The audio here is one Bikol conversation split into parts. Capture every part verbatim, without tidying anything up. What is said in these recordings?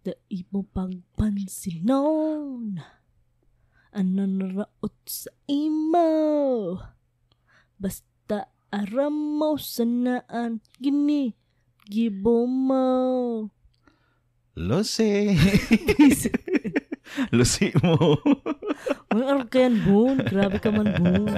Dai mo pagpansinon an nararaot saimo. Basta aram mo sana an ginigibo mo. Lucy. Lucy mo. May arog kayan, Bon. Grabe ka man, Bon.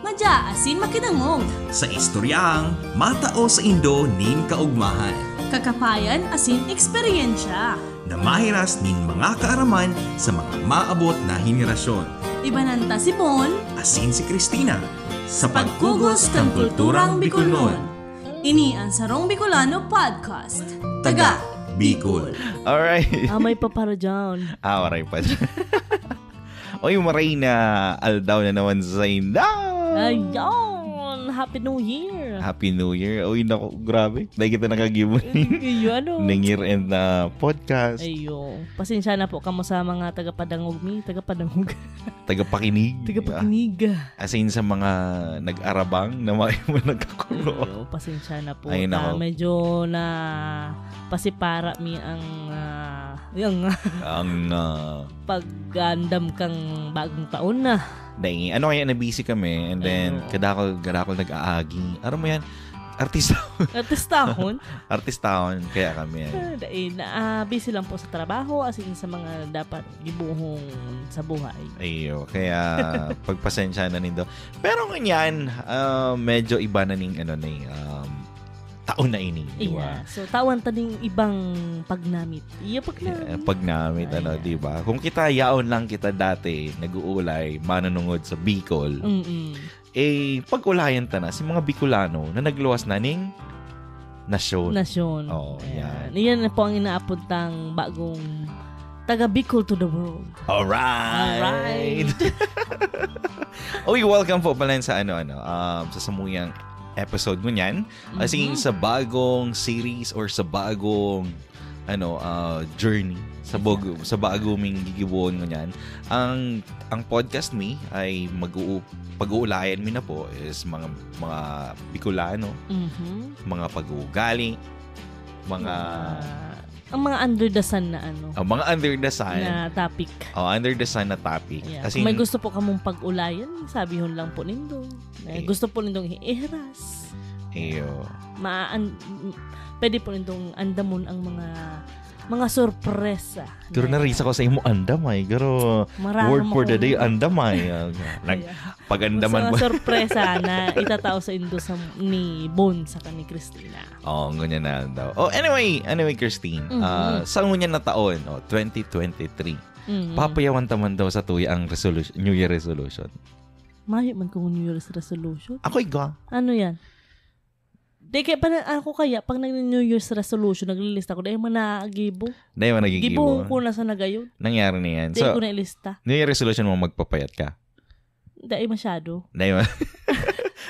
Madya asin makidangog. Sa istoryang matao sa indo nin kaugmahan. Kakapayan asin eksperyensya. Na mahiras nin mga kaaraman sa mga maabot na henerasyon. Ibanan ta si Bon. Asin si Christina. Sa Pagkugos kan kulturang Bicolnon. Ini ang Sarong Bicolano Podcast. Taga Bicol. Alright. Ah, may papara dyan. Ah, waray pa dyan. Oy, maray na aldaw na naman sa inda. Ayun! Happy New Year! Happy New Year. Uy, naku, grabe. Dahil kita nakagibo. Iyo, ano? Ng year-end na podcast. Ayo. Pasensya na po kamo sa mga tagapadangog mi. Tagapadangog. Tagapakinig. Tagapakinig. As in, sa mga nag-arabang na mga nagkakulo. Ayo, pasensya na po. Ay, Ta, nako. Medyo na pasipara mi ang ah, yung Ang ah, pag-andam kang bagong taon na. Dahil, ano kaya, na-busy kami, and then Ayun. kadakol kadakol nag-aagi. Aram mo yan, artista Artistahon. artistahon kaya kami. Ah, Dahil na ah, busy lang po sa trabaho, as in sa mga dapat gibuhong sa buhay. Iyo, kaya pagpasensya na nindo. Pero ngunyan, ah, medyo iba na ning ano ni um, taon na ini, di ba? Iya. So, tawan ta ning ibang pagnamit. Iya, Eh, pagnamit. Pag namit, ano, Ayan. di ba? Kung kita yaon lang kita dati, nag-uulay, manunungod sa Bicol, Mm-mm. eh, pag-ulayan ta na, si mga Bicolano na nagluwas na ning nasyon. Nasyon. Oo, Ayan. yan. Iyan na po ang inaapod tang bagong taga Bicol to the world. Alright! Alright. Uy, welcome po pala sa ano, ano, um, sa samuyang episode ngunyan. As in, Mhm. sa bagong series or sa bagong ano, ah, journey sa bag- sa bago ming gigibohon ngunyan. Ang ang podcast mi ay mag pag-uulayan mi na po is mga mga Bicolano, Mhm. mga pag-uugali, mga Ah, ang mga under the sun na ano, ah, mga under the sun. na topic. Oh, under the sun na topic. Yeah. As Kung may in, gusto po kamong pag-ulayan, sabihon lang po nindo. Eh, Eh. Gusto po nindong iiras. iyo. Maan, m- pwede po nindong andamon ang mga mga sorpresa. Pero narisa ko sa imo andamay. Pero Mararama word for ko the day, yun. andamay. Ah, nag- Yeah. Pag-andaman Sa mo. sorpresa na itatao sa indo sa, ni Bon sa ni Christina. Oh, ngunyan na daw. Oh, anyway, anyway, Christine. Mhm. Ah, sa ngunyan na taon, oh, twenty twenty-three. Mhm. Papayawan ta man daw sa tuya ang resolution, New Year resolution. Mayo man kung New Year's resolution. Ako iga. Ano yan? Di kaya pa na, ako kaya, pag nag-New Year's resolution, naglilista ko, dahil man nagibo. Dahil mo nagigibo. Gibuhon ko na sa nagayon. Nangyari na yan. Di So, ko na ilista. New Year resolution mo, magpapayat ka? Dahil masyado. Dahil mo.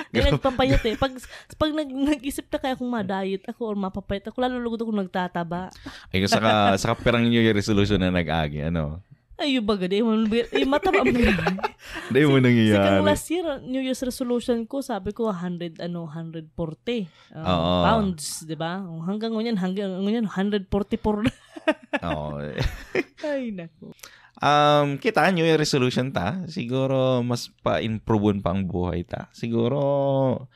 Di nagpapayat eh. Pag, pag nag, nag-isip na kaya akong ma-diet ako or mapapayat ako, lalo lugod ako nagtataba. Ay, saka, saka pirang New Year resolution na nag-agi, ano? Ay, yung baga, di mo, yung mataba mo. Dahil mo Sa nangyayari. last year, New Year's resolution ko, sabi ko, hundred, ano, hundred forty uh, Oo. pounds, di ba? Hanggang ngunyan, hanggang ngunyan, hundred forty-four na. Oo. Ay, naku. Um, kita, New Year resolution ta. Siguro, mas pa-improve pa ang buhay ta. Siguro,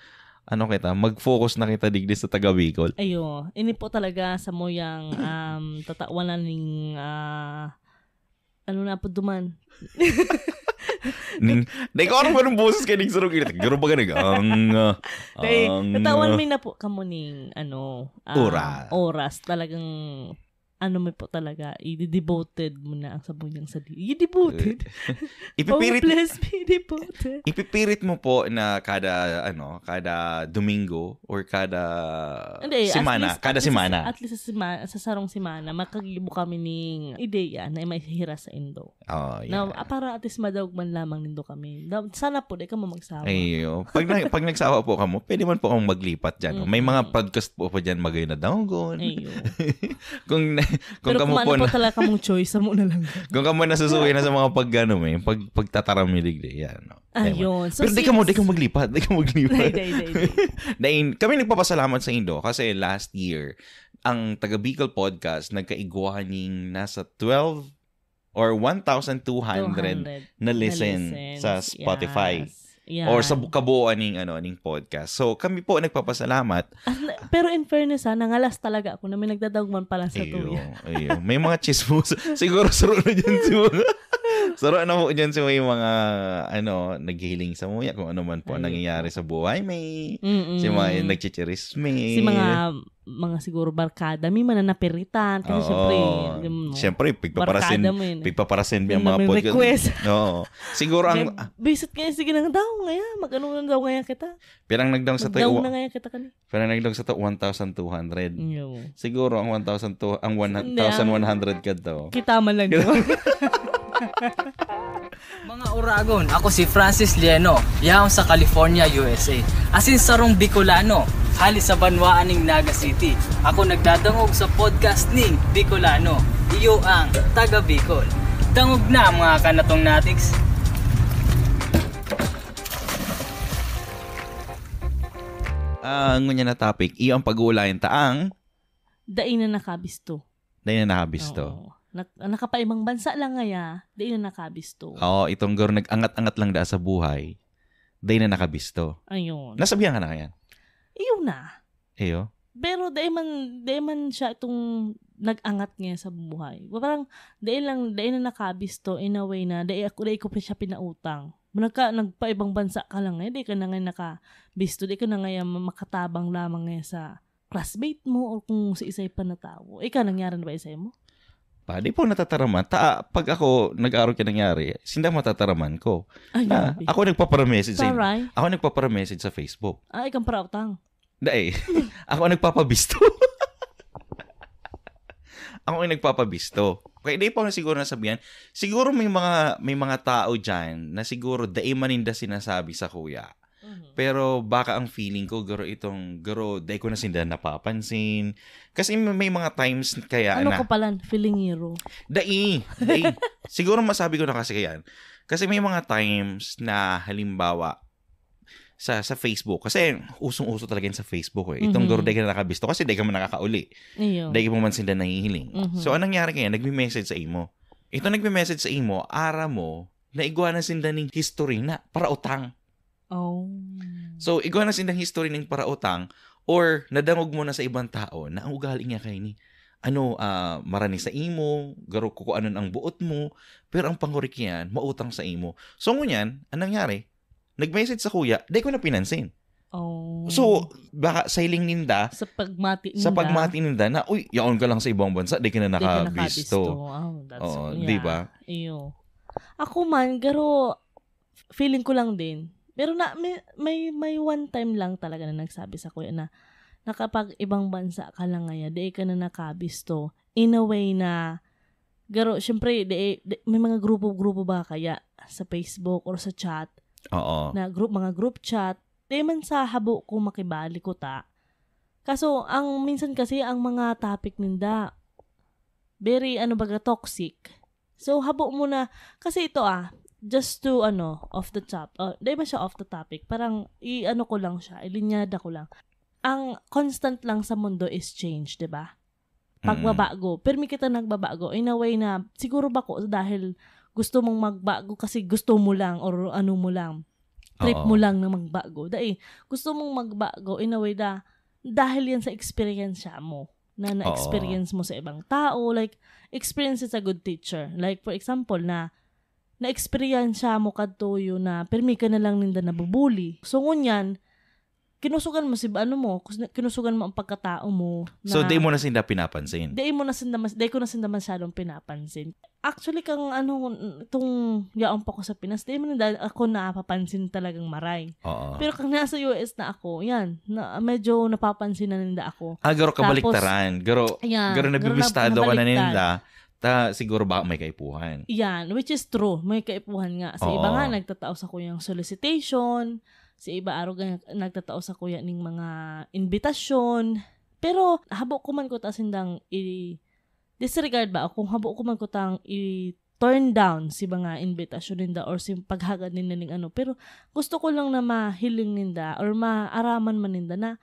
ano kita, mag-focus na kita digdi sa taga Bicol. Ayo, ini po talaga sa moyang um, tatawan na ning ah, ano na po duman. Ning, dahil ko anong ganun boses kayo, ning sarong init. Garo ba ganun? Ang, ah, Dahil, ang, tatawan ah, mi na po kamo ning ano, ah, Oras. oras. Talagang ano mo po talaga, i-devoted mo na ang sabon niyang sadi. I-devoted? Ipipirit, Oh, bless me, devoted. ipipirit mo po na kada, ano, kada Domingo or kada Hindi, at semana, least- kada at least- semana. At least sa, sema- sa sarong semana, makagibo kami ning ideya na may hira sa indo. Oh, Na, yeah. ah, para at least madawag man lamang nindo kami. Da- Sana po, di ka mo magsawa. Ay, oh. Pag, na, pag nagsawa po kamo, pwede man po akong maglipat dyan. Oh. May mga podcast po pa dyan, magay na daw. Ayo. Kung, kung Pero kamo kung po ano po na, talaga mong choice, sa muna lang. kung kamo nasusuya na sa mga pag, ano, may pag, pagtataram ni Digdi, yan. No? Ayun. So, Pero di ka mo, since- di ka maglipat, di ka maglipat. Day, day, day, day. Dahil kami nagpapasalamat sa indo kasi last year, ang Taga Bicol Podcast nagkaigwa ning nasa twelve or one thousand two hundred na listens sa Spotify. Yes. Or sa bu-, kabuuan ning, ano, ning podcast. So, kami po nagpapasalamat. Ah, na-, pero in fairness, ha, nangalas talaga ako na may nagdadangog man pala sa Iyo, tuya. Iyo. May mga chismoso. Siguro saro na dyan si mga, saro na po dyan si may mga, ano, naghihiling sa muya, kung ano man po ang Ayun. nangyayari sa buhay. May, Mm-mm. si mga nagchichirismis. Si mga, mga siguro barkada, may mananapiritan. Kasi Oo. siyempre, yung Siyempre, pigpaparasin, barkada mo yun eh. pigpaparasin mo Yung ang mga may podcast. request. Oo. Siguro ang May, bisit kayo, sige lang daw, ngaya. Mag-ano lang daw ngaya kita. Pirang nagdaw sa Mag-down tayo, na ngaya kita kani. pirang nagdaw sa tayo, one thousand two hundred. Yo. Siguro ang one thousand two, ang Hindi, ang one thousand one hundred ka daw. Kita man lang yun. Mga Oragon, ako si Francis Lieno, yaon sa California, U S A. Asin sarong Bicolano, hali sa banwaan ning Naga City. Ako nagdadangog sa podcast ning Bicolano, iyo ang taga Bicol. Dangog na, mga kanatong natiks. Ah, ngunyan na topic, iyo ang pag-uulayan ta ang Dai na nakabisto. Dai na nakabisto. Oo. Nak-, nakapaibang bansa lang ngaya, dai na nakabisto. Oo, itong garo nag-angat-angat lang da sa buhay, dai na nakabisto. Ayun. Nasabihan ka na kaya? Iyo na. Iyo? Pero dai man, dai man siya itong nag-angat ngaya sa buhay. Parang, dai lang, dai na nakabisto in a way na, dai ako, dai ko pa siya pinautang. Nagka-, nagpaibang bansa ka lang eh, dai ka na ngayon nakabisto, dai ka na ngayon ma-, makatabang lamang ngayon sa classmate mo o kung sa isay pa na tao. Ikaw, nangyari na ba isay mo? Pa, di po natataraman. Ta, pag ako nag-aro ka nangyari, sinda matataraman ko. Ay, Na, grabe. ako nagpapara-message sa, Taray. ako nagpapara-message sa Facebook. Ah, ikang parautang. Dai. Ako ang nagpapabisto. Ako ang nagpapabisto. Kaya di pa siguro nasabihan. Siguro may mga, may mga tao dyan na siguro dai man ninda sinasabi sa kuya. Mhm. Pero baka ang feeling ko, garo itong, garo, dai ko na sinda napapansin. Kasi may, may mga times kaya Ano na ka pala, feelingero? Dai, dai. Siguro masabi ko na kasi yan. Kasi may mga times na halimbawa, sa, sa Facebook. Kasi usong-uso talaga yan sa Facebook eh. Itong Mhm. garo, dai ka na nakabisto kasi dai ka man nakakauli. Iyo. Dai mo man sinda nahihiling. Mhm. So, anong nangyari kaya? Nagme-message sa imo. Itong nagme-message sa imo, ara mo, naigwa na sinda ning history na parautang. Oh. So, igwa na sinda history ning parautang or nadangog mo na sa ibang tao na ang ugali niya kay ni, ano, ah, marani sa imo, garo kukuanon ang buot mo, pero ang pangurik yan, mautang sa imo. So, ngunyan, anong nangyari? Nag-message sa kuya, di ko na pinansin. Oh. So, baka sa hiling ninda, Sa pagmati sa ninda. pagmati ninda na, "Uy, yaon ka lang sa ibang bansa, di ka na Di ka nakabisto." nakabisto. Oh, that's Oo, yeah. di ba? Iyo. Ako man, garo, feeling ko lang din. Pero na, may, may, may one time lang talaga na nagsabi sa kuya na, "Nakapag-ibang bansa ka lang ngaya, di ka na nakabisto." In a way na, garo, syempre, di, di, may mga grupo-grupo ba kaya sa Facebook or sa chat? Oo. Na group, mga group chat. Di man sa habo ko makibali ko ta. Kaso, ang minsan kasi, ang mga topic ninda, very, ano baga, toxic. So, habo mo na, kasi ito ah, just to, ano, off the top, uh, di ba siya off the topic? Parang, i-ano ko lang siya, ilinyada ko lang. Ang constant lang sa mundo is change, di ba? Pagbabago. Mm. Pirmi kita nagbabago in a way na, siguro bako, dahil gusto mong magbago kasi gusto mo lang or ano mo lang. Trip Oo. mo lang na magbago. Dai, gusto mong magbago in a way na, dahil yan sa experience mo. na Oo. na-experience mo sa ibang tao. Like, experience is a good teacher. Like, for example, na na-experience mo kadto yun na pirmi ka na lang ninda nabubuli. So, ngunyan, kinusugan mo si, ano mo, kus-, kinusugan mo ang pagkatao mo So, na di mo na sinda pinapansin? Di mo na sinda mas-, di ko na sinda masyadong pinapansin. Actually, kang ano, itong yaon pa ko sa Pinas, di mo na ako napapansin talagang maray. Oo. Pero kang nasa U S na ako, yan, na, medyo napapansin na ninda ako. Ah, garo Tapos, kabaliktaran. Garo, yan, garo garo nabibistado ka na nabaliktad. ninda. Ta, siguro ba may kaipuhan? Yan, which is true. May kaipuhan nga. Sa iba Oo. nga, nagtatao sa kuyang solicitation. Sa iba, arog nga, nagtatao sa kuya ning mga imbitasyon. Pero, habo ko man ko ta sindang i-, disregard ba? O kung habo ko man ko tang i-turn down si mga imbitasyon ninda or si paghagad ninda ning ano. Pero, gusto ko lang na mahiling ninda or maaraman man ninda na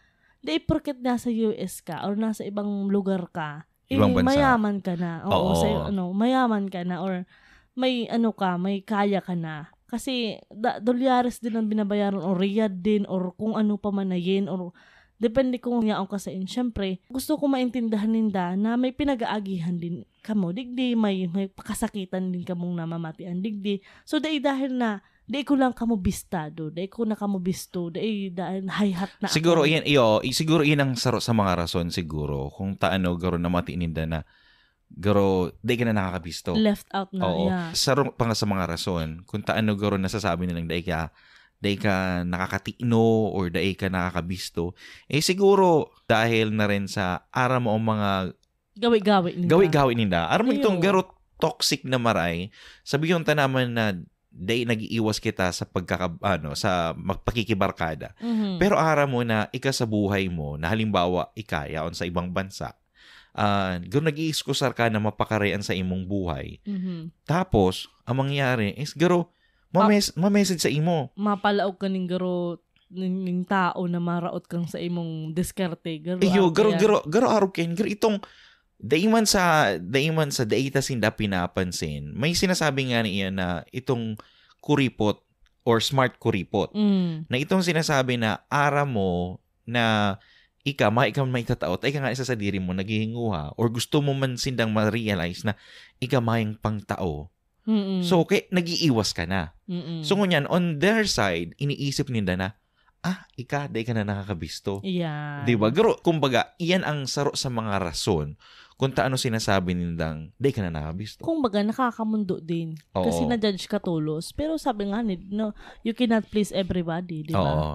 Di porket nasa U S ka or nasa ibang lugar ka, eh, Ibang bansa. mayaman ka na. Oo, Oo. sa, ano, mayaman ka na or may ano ka, may kaya ka na. Kasi da, dolyares din ang binabayaran or riyad din or kung ano pa man na yen or depende kung yaon ka sa in. Siyempre, gusto ko maintindihan ninda na may pinag-aagihan din kamo. Digdi, may, may pakasakitan din kamong namamatian. Digdi. So, dai dahil na, dai ko lang kamo bistado. Dai ko na kamo bisto. Dai dahil hayhat na Siguro ako. Iyan, iyo, i- siguro iyan ang saro sa mga rason siguro kung taano garo namati ninda na garo di ka na nakakabisto. Left out na, Oo. Yeah. Saro pa nga sa mga rason kung taano garo nasasabi nilang dai ka dai ka nakakatino or dai ka nakakabisto. Eh siguro dahil na rin sa aram mo ang mga Gawi-gawi ninda. gawi-gawi ninda. Aram mo Iyo. itong garo toxic na maray, sabihon ta naman na dai nag-iiwas kita sa pagkaka ano sa magpakikibarkada. Mhm. Pero aram mo na ika sa buhay mo, na halimbawa, ika yaon sa ibang bansa, ah, garo nag-iiskusar ka na mapakarayan sa imong buhay. Mhm. Tapos, ang mangyayari is garo, mames, mamessage sa imo. Mapalaog ka ning garo, ning, ning tao na maraot kang sa imong diskarte. Garo, Iyo, ah, garo, kaya- garo, garo arog kayo. Garo itong, daiman sa, daiman sa, dai ta sinda pinapansin. May sinasabi nga niya na itong kuripot or smart kuripot. Mm. Na itong sinasabi na aram mo na ika, may ika may tatao, ta ika nga isa sa diri mo naghihinguha or gusto mo man sindang ma-realize na ika mayang pang tao. Mm-mm. So, kay, nag-iiwas ka na. Mm-mm. So, ngunyan, on their side, iniisip ninda na, ah, ika, dai ka na nakakabisto. Iyan. Di ba? Garo, kumbaga, iyan ang saro sa mga rason kung taano sinasabi nindang, dai ka na nakakabisto. Kung baga, nakakamundo din. Oo. Kasi na-judge ka tolos. Pero sabi nga ni, no, you cannot please everybody, di ba? Oo.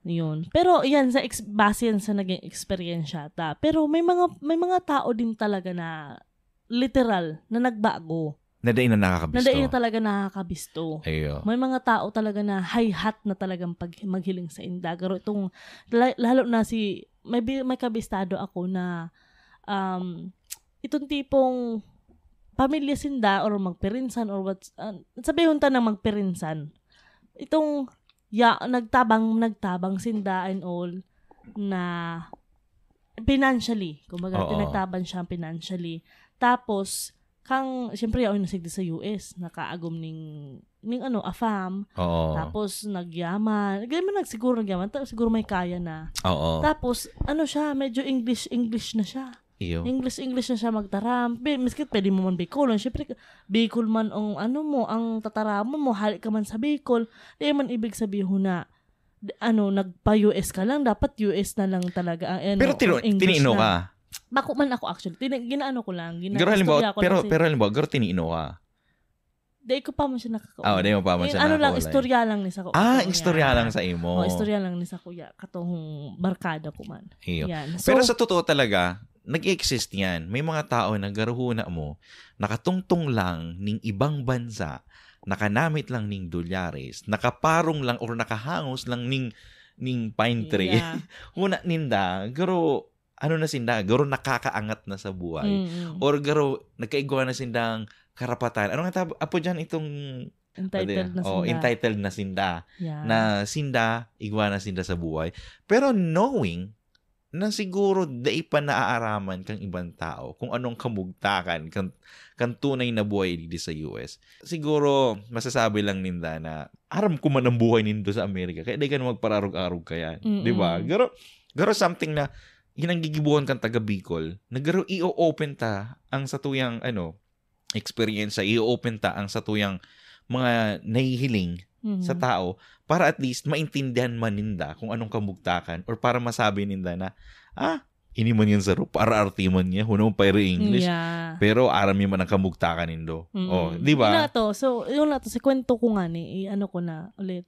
Yun. Pero yan, sa ex- base yan sa naging eksperyensya ta. Pero may mga may mga tao din talaga na literal na nagbago. Na dai na nakakabisto. Na dai na talaga nakakabisto. Ayo. May mga tao talaga na hayhat na talagang pag maghiling sa inda. Pero itong la- lalo na si may bi- may kabistado ako na um itong tipong pamilya sinda or magpirinsan or what uh, sabihon ta na magpirinsan. Itong ya nagtabang nagtabang sinda and all na financially, kumbaga Oo. tinagtaban siya financially. Tapos kang siyempre yaon na sigdi sa U S, nakaagom ning ning ano, afam. Oo. Tapos nagyaman. Ganyan man nag siguro nagyaman, ta- siguro may kaya na. Oo. Tapos ano siya, medyo English English na siya. Iyo. English English na siya magtaram. Be, miski pwede mo man Bicolon, syempre Bicol man ang ano mo, ang tataramon mo, hali ka man sa Bicol. Di man ibig sabihin na d- ano, nagpa-U S ka lang, dapat U S na lang talaga ang ano, Pero tino, ang English tiniino na. ka. Bako man ako actually. Tin, ginaano ko lang, gina, Pero halimbawa, istorya ko pero, lang si- pero halimbawa, garo tiniino ka. Di ko pa man siya nakakaon. Ah, di mo pa man siya Ano lang, nakakaon. Istorya lang ni sa ko. Ah, Kuya. Istorya lang sa imo. Oh, istorya lang ni sa kuya. Katong barkada ko man. Iyo. Yan. So, Pero sa totoo talaga, nag-exist yan. May mga tao na garuhuna mo, nakatungtong lang ning ibang bansa, nakanamit lang ning dolyares, nakaparong lang or nakahangos lang ning ning pine tree. Yeah. Huna ninda, garo, ano na sinda, garo nakakaangat na sa buhay. Mm-mm. Or garo, nagkaigwa na sindang karapatan. Ano nga tab- apo dyan itong Entitled na oh, sinda. Entitled na sinda. Yeah. Na sinda, igwa na sinda sa buhay. Pero knowing na siguro dai pa naaaraman kang ibang tao kung anong kamugtakan kan, kan tunay na buhay didi sa U S. Siguro masasabi lang ninda na aram ko man ang buhay nindo sa Amerika kaya di ka na magpararog-arog kayan. Mm-mm. Di ba? Garo, garo something na hinanggigibuhan kang taga Bicol, na garo i-open ta ang satuyang ano, experience, i-open ta ang satuyang mga nahihiling Mhm. sa tao para at least maintindihan man ninda kung anong kamugtakan or para masabi ninda na, ah, ini man yan saro, para arte man niya, hunong pa English. Yeah. Pero aram niya man ang kamugtakan nindo. Mm. Oh, di ba? Yun na to. So, yun na to. Si kwento ko nga ni, i- ano ko na ulit.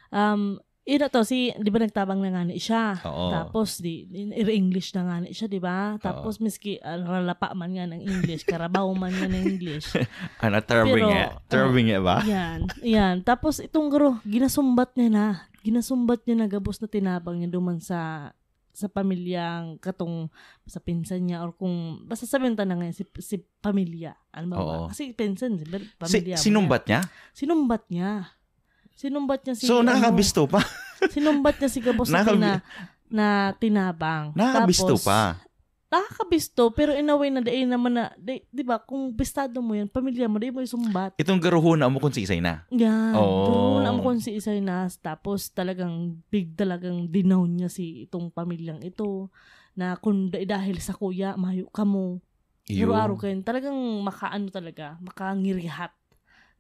Um, yun na to, si, di ba nagtabang na nga ni siya? Oo. Tapos, di, in- English na nga ni siya, di ba? Tapos, miski ah, ralapa man nga ng English, karabaw man nga ng English. Ano, terming Pero, eh. Terming eh ba? Yan, yan. Tapos, itong garo, ginasumbat niya na. Ginasumbat niya na gabos na tinabang niya duman sa sa pamilyang katong sa pinsan niya or kung basta sabihin ta na nga si, si pamilya. Ano ba? Oo. Kasi pinsan, si Si, pamilya. sinumbat niya? Sinumbat niya. Sinumbat niya si So, ano, nakakabisto pa? Sinumbat niya si Gabos na Nakakabi- pina, na tinabang. Nakabisto Tapos, pa. Nakakabisto, pero in a way na dai naman na, di, di ba, kung bistado mo yan, pamilya mo, di mo isumbat. Itong garuhon na mo kung sisay na. Yan. Oo. Pero na mo kung si Isay Nas, tapos talagang big talagang dinown niya si itong pamilyang ito, na kung da- dahil sa kuya, mayo ka mo. Iyo. Pero araw kayo, talagang makaano talaga, makangirihat.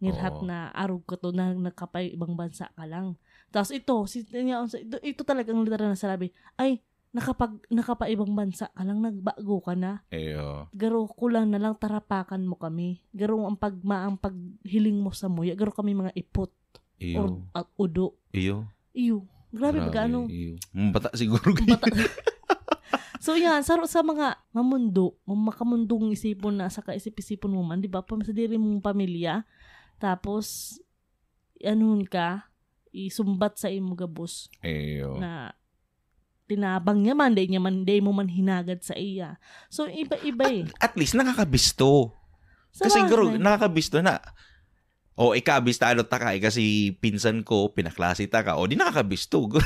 Ngirihat Oo. Na arog ka to na nagkapay ibang bansa ka lang. Tapos ito, si, niya, ito, ito talagang literal na sinabi, ay, nakapag, nakapaibang bansa ka lang, nagbago ka na. Iyo. Garo ko lang na lang tarapakan mo kami. Garo ang pagma ang paghiling mo sa muya. Garo kami mga ipot or Iyo. at udo. Iyo. Iyo. Grabe, baga ano. Iyo. Ang bata siguro. Ang bata. So yan, sa, sa mga mamundo, mga makamundong isipon na sa kaisip-isipon mo man, di ba? Pam sa diri mong pamilya, tapos, anun ka, isumbat sa imo gabos Iyo. Na tinabang niya man, dai niya man, dai mo man hinagad sa iya. So, iba-iba eh. At least nakakabisto. Sa Kasi garo, bagay. Nakakabisto na. O, ikabistado ta ka, eh, kasi pinsan ko, pinaklase ta ka. O, di nakakabisto. Oo.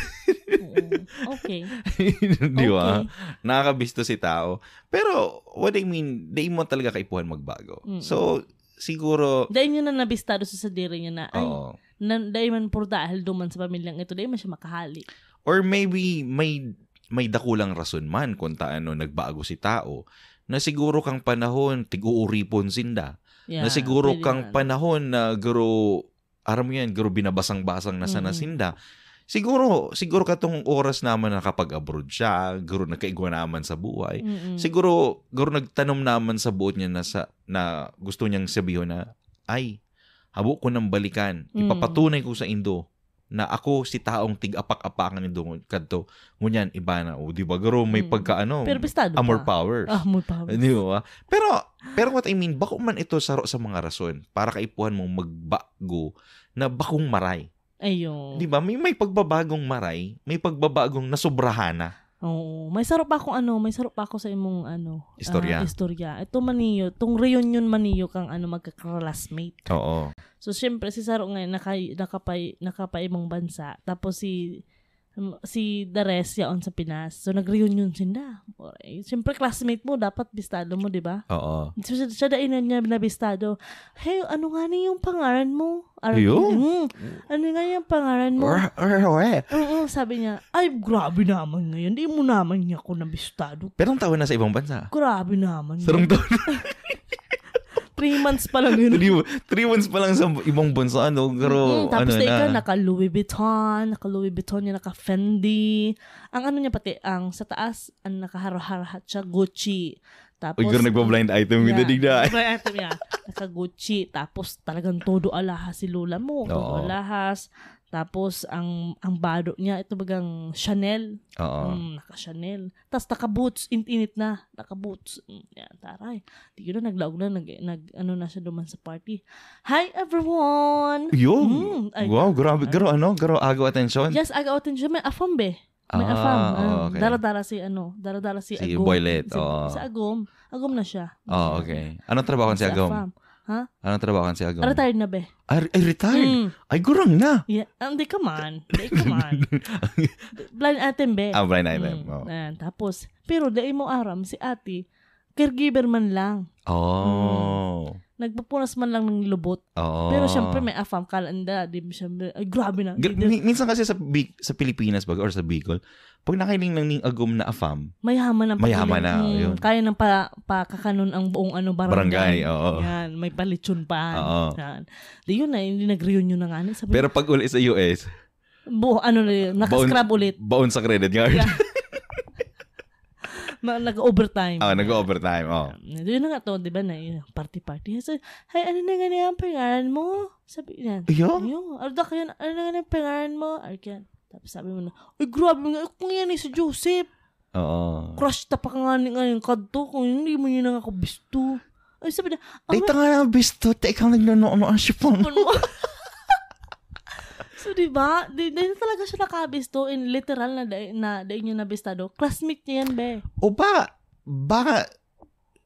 Okay. Di ba? Okay. Nakakabisto si tao. Pero, what I mean, di mo talaga kaipuhan magbago. Mm. So, siguro, Dai niya na nabistado sa sadiri niya na, ay, oo. na, dai man por dahil duman sa pamilyang ito, dai man siya makahali. Or maybe, may may dakulang rason man kung taano nagbago si tao, na siguro kang panahon, tig-uuripon sinda. Yeah, Na siguro pwede kang man. Panahon na garo, aram mo yan, garo binabasang-basang na sana Mm. Sinda. Siguro, siguro katong oras naman nakapag-abroad siya, garo nagkaigwa naman sa buhay. Mm-mm. Siguro, garo nagtanom naman sa buot niya na, sa, na gusto niyang sabihon na, ay, habo ko nang balikan. Mm. Ipapatunay ko sa indo na ako si taong tig-apak-apakan nindo kadto. Ngunyan, iba na. O, di ba? Garo, may Mm. pagkaano. Pero bistado Amor pa. power. Ah, more power. Di ba? Pero, pero what I mean, bako man ito saro sa mga rason para kaipuhan mong magbago na bakong maray. Ayun. Di ba? May, may pagbabagong maray, may pagbabagong nasobrahan na. Oo. May saro pa akong ano, may saro pa ako sa imong ano, Istorya. Ah, istorya. Ito maniyo, tong reunion maniyo kang ano, magka-classmate. Oo. So, siyempre, si Saro nga, naka, nakapay, nakapaibang bansa. Tapos si, um, si Dares yaon sa Pinas. So, nag-reunion sinda. Okay. Siyempre, classmate mo, dapat bistado mo, di ba? Oo. So, siya, siya dai na niya nabistado. Hey, ano nga ni yung pangaran mo? Ar- Iyo? Mm. Ano nga yung pangaran mo? Or, or, or, eh. Oo, sabi niya, ay, grabe naman ngayon. Di mo naman niya ako nabistado. Pero ang taon na sa ibang bansa. Grabe naman. Sarong Ngayon. taon. Three months pa lang yun. Three, three months pa lang sa ibang bansa, ano? Pero, Mm, tapos ano na ikaw, na. Naka Louis Vuitton, naka Louis Vuitton niya, naka Fendi. Ang ano niya pati, ang sa taas, ang nakaharahat siya, Gucci. Tapos, Uy, garo nagpa-blind item yung Yeah. dadig na. Blind item niya. Naka Gucci. Tapos talagang todo alahas si lola mo. Todo Oo. Alahas. Tapos ang ang bado niya, ito bagang Chanel. Oo. Mm, naka Chanel. Tapos naka boots, init-init na. Naka boots. Mm, yan, taray. Di yun na, naglaog na, nag, nag, ano na siya duman sa party. Hi, everyone! Yo! Mm, ay, Wow, grabe. ah. Garo ano? Garo agaw atensyon? Yes, agaw atensyon. May afam, be. May Ah, afam. oh, Ah, okay. Dara-dara si ano, dara-dara si Si Agom. Boylet, Si, oo. Si Agom. Agom na siya. Oh, okay. Anong trabaho si Si Agom? afam. Ha? Anong trabaho si Agom? Ah, retired na, be. Ay, ay, retired? Mm. Ay, gurang na. Yeah. Ah, hindi ka man. Hindi ka man. Blind item, be. Ah, blind item. Mm, Oh. Ayan. Tapos, pero dai mo aram, si ate, caregiver man lang. Oh. Nagpupunas man lang ng lubot. Oo. Pero syempre may afam ka lang, di mo syempre, ay grabe na. Gra- Hindi- mi- minsan kasi sa Bic- sa Pilipinas baga or sa Bicol, pag nakahiling lang ning agom na afam, Mayaman ang Mayaman pamilya. na, Mm, yun. Kaya nang pa, pakakanon ang buong ano, barangay. Barangay, oo. Yan, may palitsyon pa. Oo. Yan. Di yun na, hindi nag-reunion na nga. Sabi, pero pag uli sa U S, bu, ano na yun, nakascrap ulit. Baon sa credit card. Yeah. Ma- nag-overtime. Ah, nag-overtime, oh. Yun na nga to, di ba, na yun, party-party. So, "Hay, ano na nga niya ang pangalan mo?" Sabi niya. Iyo? Iyo, ano da kayo, ano na nga niya ang pangalan mo? Arkian. Tapos sabi mo na, "Uy, grabe nga, kung yan eh, si Joseph. Oo. Crush ta pa ka nga ni ngayon kadto, kung hindi mo yun ang ako bisto." Ay, sabi na, "Ah, Dahil nga na bisto, te, ikaw nagnonoon mo ang sipon. Ano mo?" So, di ba? Di, di na talaga siya nakabisto in literal na dai, na dai niya nabistado. Classmate niya yan, be. O ba, baka,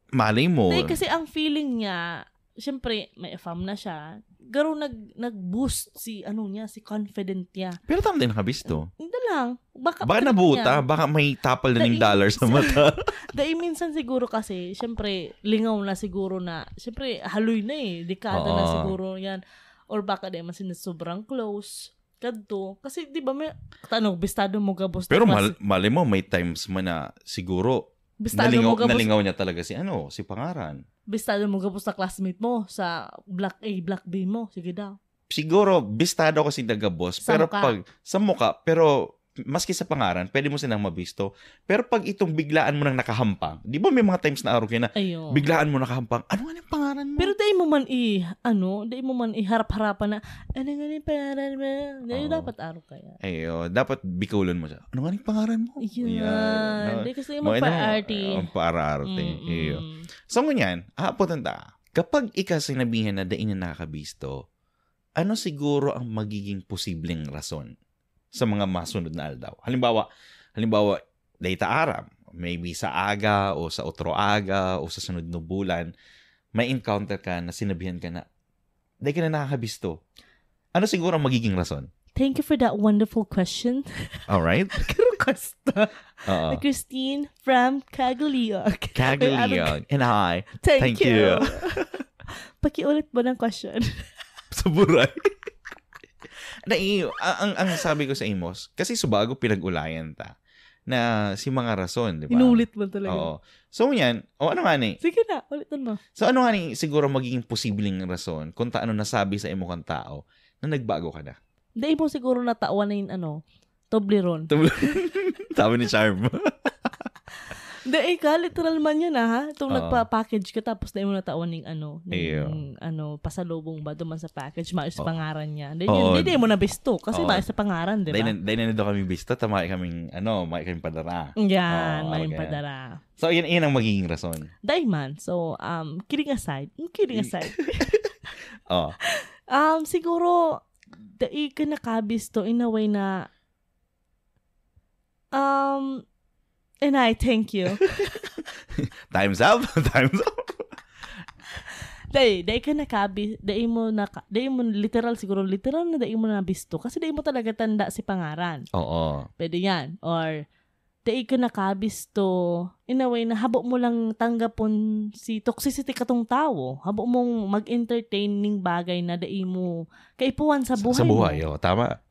malay mo. Di, kasi ang feeling niya, syempre, may afam na siya. garo nag, nag-boost si, ano niya, si confident niya. Pero tama din nakabisto. Hindi lang. Baka, Baka nabuta, baka may tapal na ning dollar sa mata. Dahil minsan siguro kasi, syempre, lingaw na siguro na, syempre, haloy na eh. Dekada na siguro yan. Or baka di man sila sobrang close. Kadto. Kasi, di ba, may, tanong, bistado mo gabos. Pero mal, mali mo, may times man na siguro, nalingaw, nalingaw niya talaga si ano, si pangaran. Bistado mo gabos na classmate mo sa Block A, Block B mo. Sige daw. Siguro, bistado ko si Dagabos. Pero pag, sa mukha, pero maski sa pangaran, pwede mo silang mabisto. Pero pag itong biglaan mo nang nakahampang, di ba may mga times na araw kayo na, biglaan mo nakahampang, ano nga yung pangaran mo? Pero dai mo man i, ano, dai mo man iharap-harapan na, ano nga yung pangaran mo? Dai dapat araw kaya. Ayo, dapat bikulon mo siya. Ano nga yung pangaran mo? Yan. Di kasi magpa-arte. Ang paararte. Iyo. So, ngunyan, aapot ang ta. Kapag ika sinabihan na dai na nakakabisto, ano siguro ang magiging posibleng rason sa mga masunod na aldaw? Halimbawa, halimbawa, dai ta aram, maybe sa aga o sa otro aga o sa sunod na bulan, may encounter ka na sinabihan ka na, dai ka na nakakabisto. Ano siguro ang magiging rason? Thank you for that wonderful question. All right. Pero kasta. Oo. Christine from Cagayan. Cagayan. And I. Thank you. Pakiulit mo ng question. Sa buray. Na, ang, ang, ang sabi ko sa imos, kasi subago pinag-ulayan ta na si mga rason, di ba? Inulit mo talaga. Oo. So, yan. O, ano nga ni? Sige na, ulitan mo. So, ano nga ni siguro magiging posibleng rason kung taano nasabi sa imo kang tao na nagbago ka na? Dai mo siguro natawan na yung ano, Toblerone. Sabi ni Charm. Hindi, eh, ka, literal man yan, ah, ha? Itong nagpa-package ka, tapos dai mo natawan yung ano, yung, ano, pasalubong ba, duman sa package, maayos pangaran niya. Hindi, hindi, hindi mo nabisto, kasi maayos sa pangaran, di ba? Dai na, dai na daw kami bisto, ta mayo kaming, ano, mayo kaming padara. Yan, mayo padara. So, yan, yan ang magiging rason. Dai man. So, um, kidding aside, kidding aside. Oh. Um, siguro, dai ka nakabisto in a way na Um, and I thank you. Time's up. Time's up. Dai, dai ka nakabi, dai mo naka, dai mo literal siguro, literal na dai mo nabisto kasi dai mo talaga tanda si pangaran. Oo. Pwede yan. Or, dai ka nakabisto in a way na habo mo lang tanggapon si toxicity katong tawo. Habo mong mag-entertain ning bagay na dai mo kaipuhan sa buhay Sa buhay, mo. Oh, tama.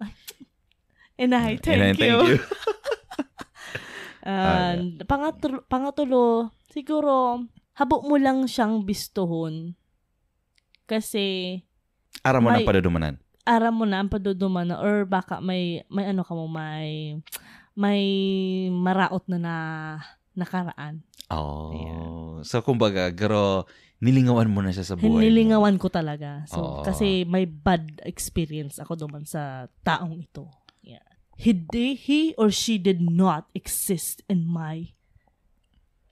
And I, And I thank you. And pangatlo, pangatulo, siguro, habo mo lang siyang bistuhon. Kasi, Aram mo may- ng padudumanan. aram mo na ang paduduman na, or baka may, may ano ka mo, may, may maraot na na nakaraan. Oh. Ayan. So, kumbaga, garo, nilingawan mo na siya sa buhay mo. Nilingawan ko talaga. So, Oo. Kasi may bad experience ako duman sa taong ito. Yeah. He, di- he or she did not exist in my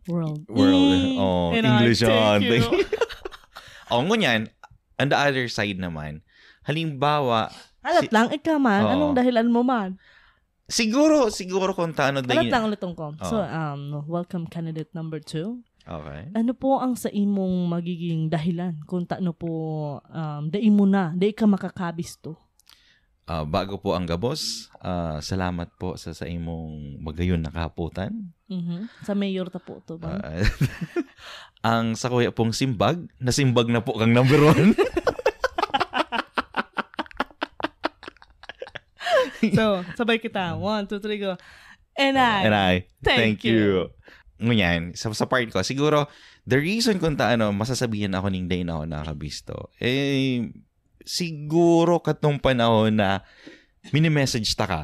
world. World. Mm. Oh, And English I on. thank you. Oh, ngunyan, on the other side naman, halimbawa, Alat si- lang, ikaw man. Oo. Anong dahilan mo man? Siguro, siguro kung taano Alat lang ulit ko. So, Oo. um, welcome candidate number two. Okay. Ano po ang sa imong magiging dahilan kung taano po, um, dai mo na, dai ka makakabisto? Ah, bago po ang gabos, ah, salamat po sa, sa imong magayon na kahapotan. Mhm. Sa mayor ta po to ba? Ah, ang sa kuya pong simbag, nasimbag na po kang number one. So, sabay kita. One, two, three, go. And I. And I, Thank thank, you. you. Ngunyan, sa, sa part ko, siguro, the reason kung taano masasabihan ako ning dai na ako nakakabisto, eh, siguro katong panahon na mini-message ta ka.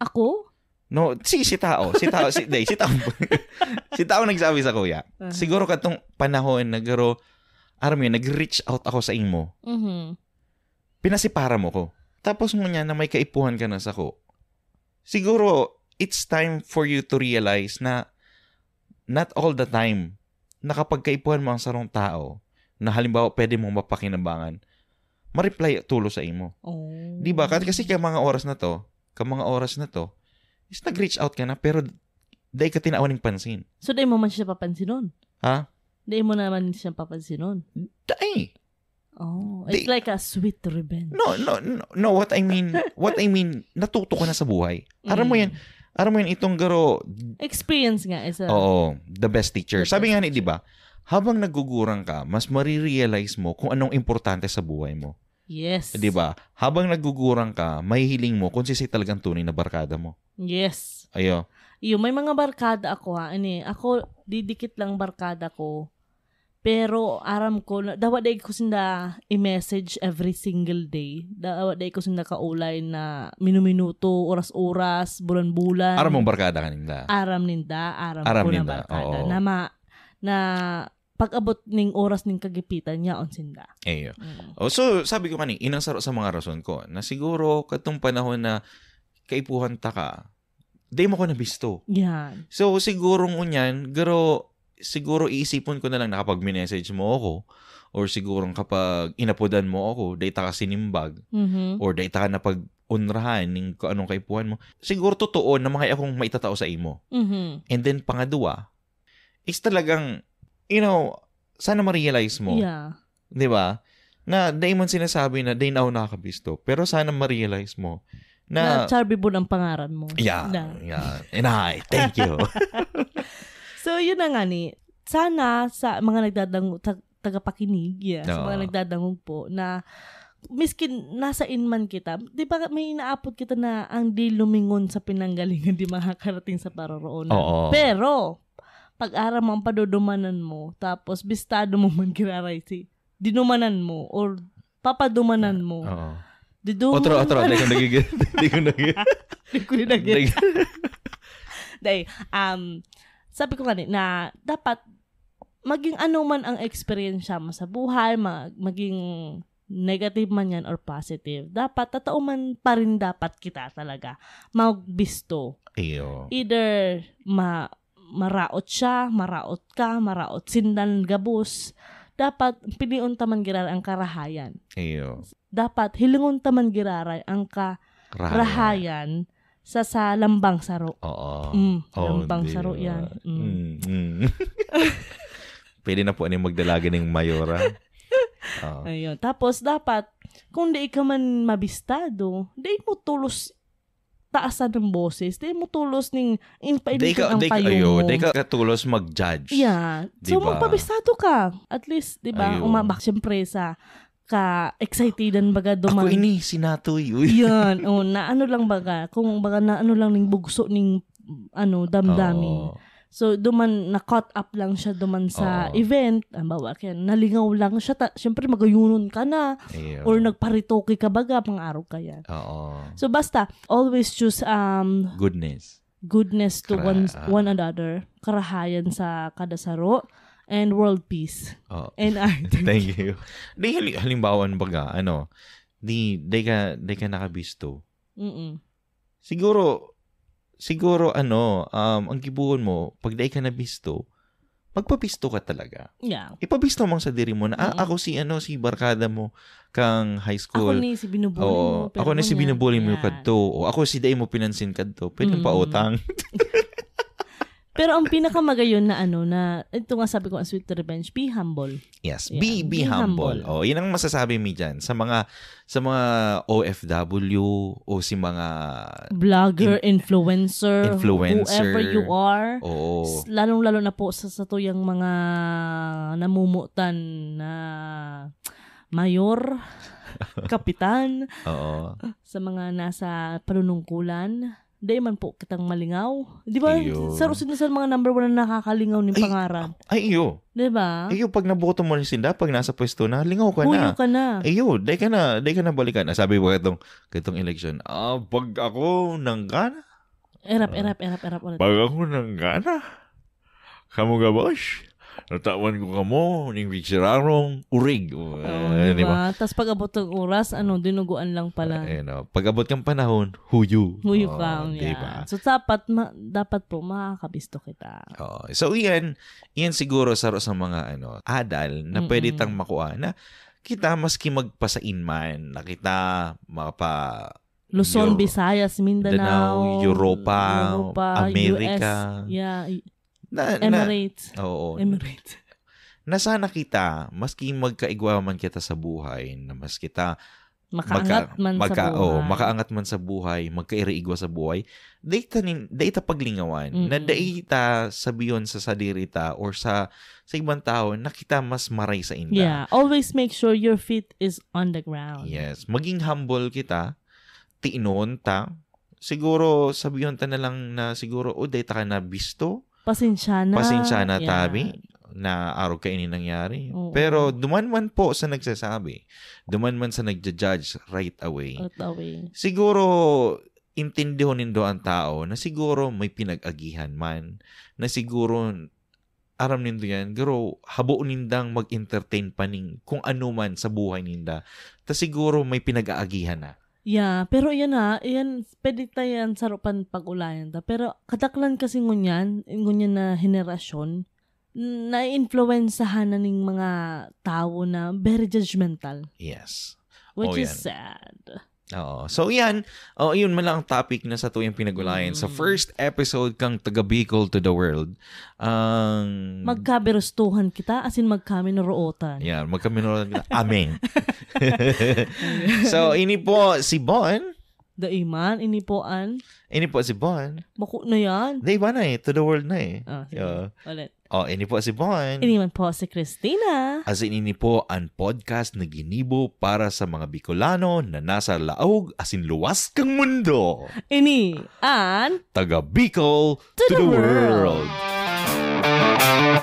Ako? No, si, si tao, si tao, si, dai, si tao, si tao nagsabi sa kuya. Uh-huh. Siguro katong panahon na garo, aram mo yun, nag-reach out ako sa imo. Mhm. Pinasipara mo ko. Tapos ngunyan na may kaipuhan ka na sako. Siguro, it's time for you to realize na not all the time na kapag kaipuhan mo ang sarong tao na halimbawa pwede mong mapakinabangan, ma-reply tulo sa imo. Oh. Di ba? Kasi, kasi ka mga oras na to, ka mga oras na to, is nag-reach out ka na, pero dai ka tinawan ng pansin. So, dai mo man siya papansinon? Ha? Dai mo naman siya papansinon? Dai. Oh, Di- it's like a sweet revenge. No, no, no, no, what I mean, what I mean, natuto ka na sa buhay. Aram mo Mm. yan, aram mo yan, itong garo, Experience nga is a... Oo, the best teacher. The Sabi best nga ni, di ba, habang nagugurang ka, mas marirealize mo kung anong importante sa buhay mo. Yes. Di ba? Habang nagugurang ka, mahihiling mo kung sisay talagang tunay na barkada mo. Yes. Ayo. Yung may mga barkada ako ha, ani, ako didikit lang barkada ko. Pero aram ko na dawa dai ko sinda i-message every single day. Dawa dai ko sinda kaulay na minuminuto, oras-oras, bulan-bulan. Aram mong barkada ka ninda. Aram ninda, aram, Aram ko na ninda, barkada. Oo. Na, ma, na pag-abot ning oras ning kagipitan, yaon sinda. Ayo. Mm. Oh, so, sabi ko kani, inang saro sa mga rason ko na siguro katong panahon na kaipuhan ta ka, di mo ko nabisto. Yan. So, siguro ngunyan, garo, siguro iisipon ko na lang na kapag minessage mo ako, or siguro kapag inapodan mo ako, dai ta ka sinimbag, Mhm. or dai ta ka napag-unrahan ning kung anong kaipuhan mo, siguro totoo na mga akong maitatao sa imo. Mhm. And then, pangadwa, is talagang, you know, sana ma-realize mo. Yeah. Di ba? Na dai man sinasabi na dai na ako nakakabisto. Pero sana ma-realize mo Na na, Charbibon ang pangaran mo. yeah, Na. yeah. And I, thank you. So, yun na nga ni. Sana sa mga nagdadangog, tag- tagapakinig, yeah, sa Oo. mga nagdadangog po, na miskin nasa in man kita, di ba may inaapod kita na ang di lumingon sa pinanggalingan di makakarating sa paroroonan. Oo. Pero, pag aram mo ang padudumanan mo, tapos bistado mo man giraray si dinumanan mo or papadumanan mo. Oo. Diduman Otro, otro. ka Di na. ko nagigil. Di ko nagigil. Di ko nagigil. Dai, um, sabi ko kanina, dapat maging ano man ang eksperyensya mo sa buhay, ma- maging negative man yan or positive, dapat tatao man pa rin dapat kita talaga magbisto. Iyo. Either ma maraot siya, maraot ka, maraot sindan gabos, dapat pilion ta man giraray ang karahayan. Iyo. Dapat hilingon ta man giraray ang Rahayan. karahayan sa sa lambang saro. Oo. Mm, Oh, lambang di saro ba? yan. Mm. Mm, mm. Pwede na po ano yung magdalaga ng mayora. Oo. Ayun. Tapos dapat, kung di ka man mabistado, di mo tulos taasan ng boses, di mo tulos ning Di ipainitin ka, ang di ka, payong ayo, mo. Di ka katulos mag-judge. Yeah. So, Diba? magpabistado ka. At least, di ba, Ayun. umabak, siyempre, sa ka-excitedan baga Ako duman. ini, sinatoy. Uy. Yan. O, na ano lang baga, kung baga na ano lang ning bugso ning ano, damdamin. Oo. So, duman, na-caught up lang siya duman sa Oo. event. Halimbawa, kaya nalingaw lang siya. Ta, siyempre, magayunon ka na. Ayun. Or nagparitoke ka baga, pang araw ka yan. Oo. So, basta, always choose um Goodness. goodness to Kara- one, ah. one another. Karahayan sa kada saro. And world peace. Oh. And art. Thank you. Di hali- halimbawa, baga, ano, di, di ka, di ka nakabisto. Mm-mm. Siguro, siguro, ano, um, ang gibohon mo, pag di ka nabisto, magpabisto ka talaga. Yeah. Ipabisto mo sa diri mo na, ah, Mm-mm. ako si, ano, si barkada mo kang high Ako school. ni si binubuli Oo, mo. Pero ako ni si ngunyan, binubuli mo yan. kadto. O ako si dai mo pinansin kadto. Pwede Mm. pa utang. Pero ang pinakamagayon na ano na, ito nga sabi ko, ang sweet revenge, be humble. Yes, Yeah, be, be be humble. humble. Oh, yun ang masasabi mi dyan sa mga, sa mga O F W o si mga Vlogger, In- influencer, influencer. whoever you are. Oo. S- Lalong-lalo na po sa satuyang mga namumutan na mayor, kapitan, Oo. sa mga nasa panunungkulan. Di man po kitang malingaw. Di ba? Iyo. Sa Rosin sa mga number one na nakakalingaw ng Ay, pangaran. Ay, iyo. Di ba? Iyo, pag naboto mo ni sinda, pag nasa pwesto na, lingaw ka Huyo na. ka na. Iyo, di ka na, di ka na balikan. Ah, sabi ba itong, itong election, ah, pag ako nanggana? Erap, erap, erap, erap ulit. Pag ako nanggana? Kamo gabos? Natawan ko kamo ning bitsirarong urig. O, Oh, eh, di di ba? ba? Tapos pag abot ng oras, ano, dinuguan lang pala. Eh, no? Pag abot kang panahon, huyo. Huyo Oh, ka, di yeah. ba? So, dapat, ma- dapat po, makakabisto kita. Oh, so, iyan, iyan siguro sa, sa mga ano, adal na Mm-mm. pwede tang makuha na kita maski magpasain man, na kita mapa Luzon, Yo- Visayas, Mindanao, Mindanao, Europa, Europa, America. U S, yeah, y- na, na, Emirates. Oo. Emirates. na sana kita, maski magkaigwa man kita sa buhay, na mas kita Makaangat man sa maka- buhay. Oh, makaangat man sa buhay, magkairiigwa sa buhay, data, nin, data paglingawan, na Mm-mm. data sabiyon sa sadiri ta or sa sa ibang tao na kita mas maray sa inda. Yeah, always make sure your feet is on the ground. Yes, maging humble kita, tinon ta. Siguro, sabiyon ta na lang na siguro, "O, data ka na bisto. Pasensya na. Pasensya na, Yeah. tabi. Na arog ka ini nangyari." Oo. Pero duman man po sa nagsasabi, duman man sa nagja-judge right away. Out the way. Siguro, intindihon nindo ang tao na siguro may pinag-agihan man, na siguro, aram nindo yan, pero habo nindang mag-entertain pa ning kung ano man sa buhay ninda. Ta siguro may pinag-aagihan na. Yeah, pero yan ha, yan, pwede ta yan sarupan pag-ulayan ta. Pero kadaklan kasi ngunyan, ngunyan na henerasyon, naiinfluensyahan na ning mga tawo na very judgmental, Yes. which Oh, is yan. sad. Oo. So, yan. Oh, yun man lang ang topic na sa tuyang pinag-ulayan sa Mm. first episode kang Taga Bicol to the World. Ang Magkabirustuhan kita, as in magkaminurootan. Yan, magkaminurootan kita. Amen. So, ini po si Bon. Daiman, ini po an, Ini po si Bon. Bako na yan. Di ba na eh? To the world na eh. Ah, sige. Oo. Ulit. Oh, ini po si Bon. Ini man po si Christina. As in, ini po ang podcast na ginibo para sa mga Bicolano na nasa laog asin luwas kang mundo. Ini an Taga Bicol to, To the the world. world.